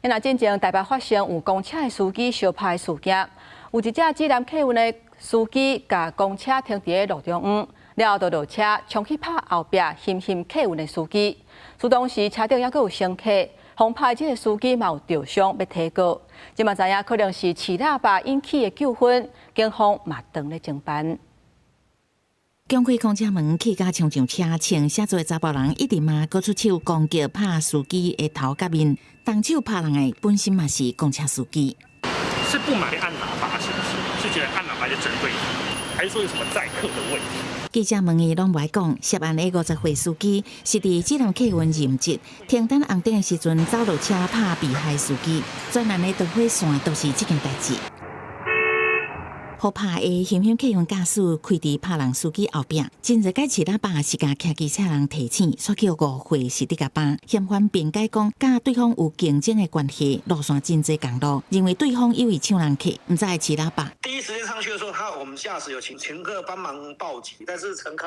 那進前台北發生有公車的司機相拍事件，有一隻指南客運的司機共公車停佇路中央，了後就落車衝去拍後壁行行客運的司機。事當時車頂猶閣有乘客，予拍的這个司機嘛有著傷，欲提告。這嘛知影可能是飼喇叭引起的糾紛，警方嘛當咧偵辦。強開公車門，氣甲衝上車，穿寫字的查埔人一直罵，閣出手攻擊拍司機的頭佮面，動手拍人的本身嘛是公車司機。是不滿按喇叭，是不是？是覺得按喇叭就針對你，還是說有什麼載客的問題？記者問伊攏無愛講，涉案的50歲司機是佇指南客運任職，停等紅燈的時陣走落車拍被害司機，專案的導火線都是這件代誌。予拍的行行客運駕駛開佇拍人司機後壁，真濟擺飼喇叭是共騎機車人提醒，煞叫誤會是佇共拍。嫌犯辯解講，佮對方有競爭的關係，路線真濟仝路，認為對方有意搶人客，毋知會飼喇叭。第一時間上去的時候，我們駕駛有請乘客幫忙報警，但是乘客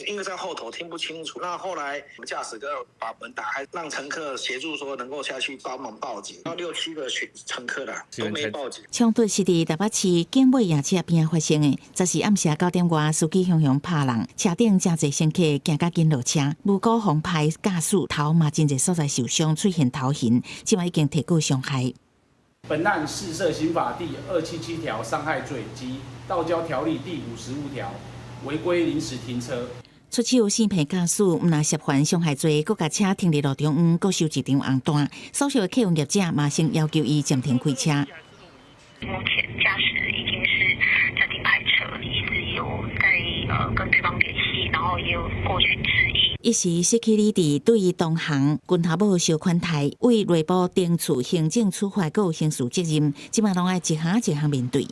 因為在後頭聽不清楚，那後來我們駕駛就把門打開，讓乘客協助說能夠下去幫忙報警。到六七個乘客啦，都沒報警。衝突是佇台北市景尾夜市邊發生的，這是暗時9點外，司機雄雄拍人，車頂誠濟乘客驚甲緊落車，無辜予拍駕駛頭嘛真濟所在受傷，出現頭痕，這馬已經提告傷害。本案事涉刑法第277條傷害罪及道交條例第55條違規臨時停車。出手四騙駕駛，毋但涉犯傷害罪，閣共車停佇路中央，閣收一張紅單。所屬的客運業者馬上要求伊暫停開車。目前駕駛已經是暫停開車，一直有在跟對方聯繫，然後也有過去致意。一時失去理智，對伊同行拳頭母相款待，對內部懲處、行政處罰，閣有刑事責任，這馬攏愛一項一項面對。